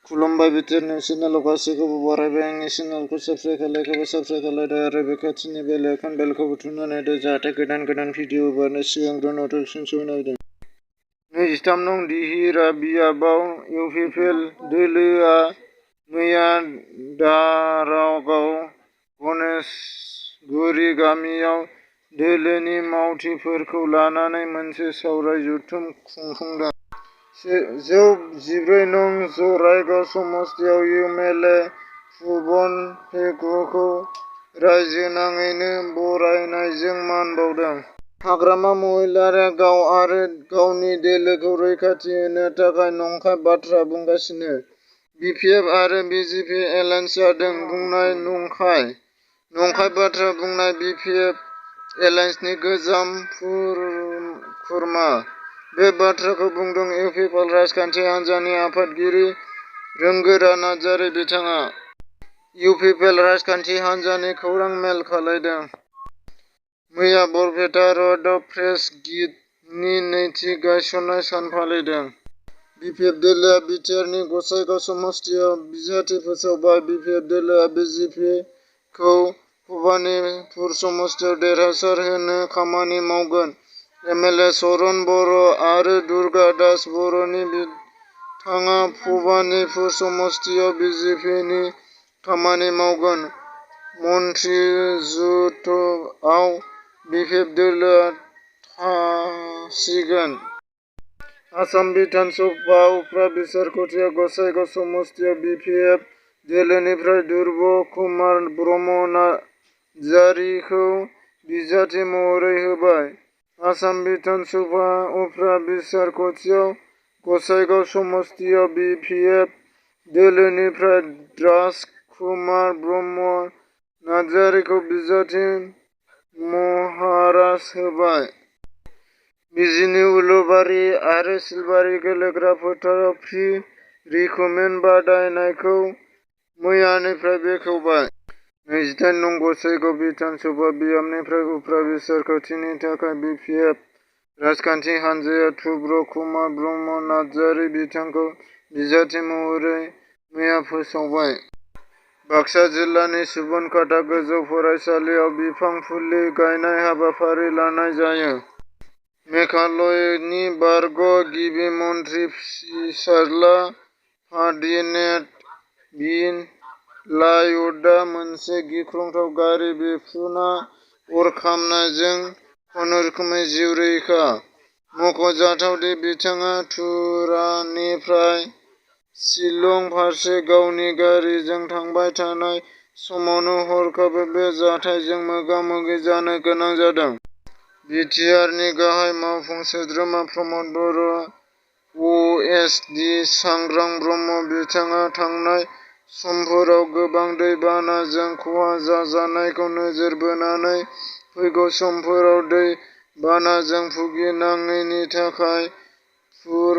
खुलुमबाय बिथोरनि चेनेलाव गासैखौबो बरायबाय। आंनि चेनेलखौ साबस्क्राइब खालायखौबो साबस्क्राइब खालायदो आरो बे खाथिनि बेल आइकन बेलखौबो थुनानै होदो जाहाथे गोदान भिडिअ हगारनो सिगांग्रो नटिफिकेसन सहैनो हायो। 23 नं दिहिरा बियाबाव इउपिपिएल दोलोआ मैया दारागाव गणेशगुरी गामियाव दोलोनि मावथिफोरखौ लानानै मोनसे सावराय जथुम खुंफुंदों। 14 नं जराइगाव समस्तियाव एमएलए फुबन पेगुखौ रायजोनाङैनो बरायनायजों मान बावदों। हाग्रामा महिलारिआ गाव आरो गावनि दोलोखौ रैखाथि होनो थाखाय नंखाय बाथ्रा बुंगासिनो। बिपिएफ आरो बिजेपि एलायन्स जादों बुंनाय नंखाय बाथ्रा बुंनाय बिपिएफ एलायन्सनि गोजाम खुरमा। बे बाथ्राखौ बुंदों इउपिपिएल राजखान्थि हान्जानि आफादगिरि रोंगोरा नार्जारि। बिथाङा इउपिपिएल राजखान्थि हान्जानि खौरां मेल खालामदों। मैया बरपेटा र'डआव प्रेस गिल्डनि नैथि गायसननाय सान फालिदों। बिपिएफ दोलोआ बिटिआरनि गसाइगाव समस्तियाव बिजाथि फोसावबाय। बिपिएफ दोलोआ बिजेपिखौ भबानिपुर समस्तियाव देरहासार होनो खामानि मावगोन। एमएलए चरण बर' आरो दुर्गा दास बर'नि बिथाङा भबानिपुर समस्तियाव बिजेपिनि खामानि मावगोन। मन्त्रिजुथआव बिपिएफ दोलोआ थासिगोन। आसाम बिधान सभा उफ्रा बिसायख'थिया गसाइगाव समस्तियाव बिपिएफ दोलोनिफ्राय ध्रुब कुमार ब्रह्म नार्जारिखौ बिजाथि महरै होबाय। आसाम बिधान सभा उफ्रा बिसायख'थियाव गसाइगाव समस्तियाव बिपिएफ दोलोनिफ्राय राज कुमार ब्रह्म नार्जारिखौ बिजाथि महाराज होबाय। बिजिनि उलुबारि आरो सिलबारि गेलेग्रा फोथाराव प्रि रिक्रुटमेन्ट बादायनायखौ मैयानिफ्राय बेखेवबाय। 28 नं गसाइगाव बिधान सभा बियाबनिफ्राय उफ्रा बिसायख'थिनि थाखाय बिपिएफ राजखान्थि हान्जाया ध्रुब कुमार ब्रह्म नार्जारि बिथांखौ बिजाथि महरै मैया फोसावबाय। बाक्सा जिल्लानि सुबनखाता गोजौ फरायसालियाव बिफां फुलि गायनाय हाबाफारि लानाय जायो। मेघालयनि बारग' गिबि मन्थ्रि फिसाज्ला फार्डिनेन्ड बिलायतआ मोनसे गिख्रंथाव गारि बेफ्रुना अर खामनायजों खुनुरुखुमै जिउ रैखा। मख'जाथाव दि बिथाङा तुरानिफ्राय शिलं फारसे गावनि गारिजों थांबाय थानाय समावनो हरखाबै बे जाथायजों मोगा-मोगि जानो गोनां जादों। बिटिआरनि गाहाय मावफुं सोद्रोमा प्रमद बर', अएसडि सांग्रां ब्रह्म बिथाङा थांनाय समफोराव गोबां दै बानाजों खहा जाजानायखौ नोजोर बोनानै फैगौ समफोराव दै बानाजों भुगिनाङैनि थाखाय पुर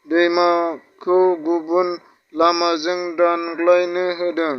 दैमाखौ गुबुन लामाजों दानग्लायनो होदों।